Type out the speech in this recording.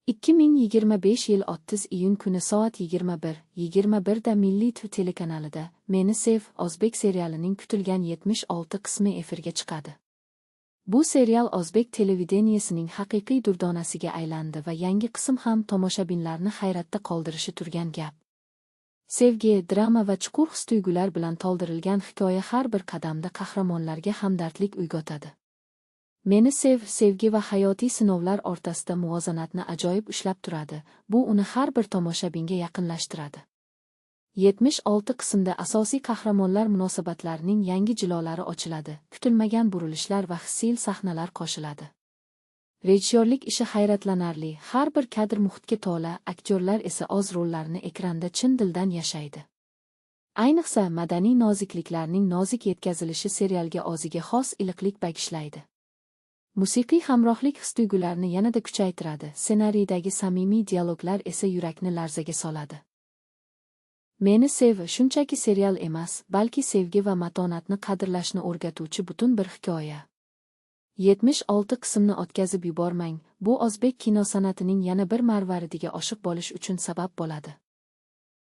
2025 yil 30 iyun kuni soat 21:21 da Milliy TV telekanalida Meni sev o'zbek serialining kutilgan 76 qismi efirga chiqadi. Bu serial o'zbek televideniyesining haqiqiy durdonasiga aylandi va yangi qism ham tomoshabinlarni hayratda qoldirishi turgan gap. Sevgi, drama va chuqur his-tuyg'ular bilan to'ldirilgan hikoya har bir qadamda qahramonlarga hamdardlik uyg'otadi. Meni sev, sevgi va hayotiy sinovlar o'rtasida muvozanatni ajoyib ushlab turadi. Bu uni har bir tomoshabinga yaqinlashtiradi. 76 qismda asosiy qahramonlar munosabatlarining yangi jilolari ochiladi, kutilmagan burilishlar va hissiy sahnalar qo'shiladi. Rejissyorlik ishi hayratlanarli, har bir kadr muhitga to'la, aktyorlar esa o'z rollarini ekranda chin dildan yashaydi. Ayniqsa, madaniy nozikliklarning nozik yetkazilishi serialga o'ziga xos iliqlik bag'ishlaydi. Musiqiy hamrohlik his-tuyg'ularni yanada kuchaytiradi, ssenariydagi samimiy dialoglar esa yurakni larzaga soladi. Meni sev shunchaki serial emas, balki sevgi va matonatni qadrlashni o'rgatuvchi butun bir hikoya. 76 qismni o'tkazib yubormang, bu o'zbek kino san'atining yana bir marvaridiga oshiq bo'lish uchun sabab bo'ladi.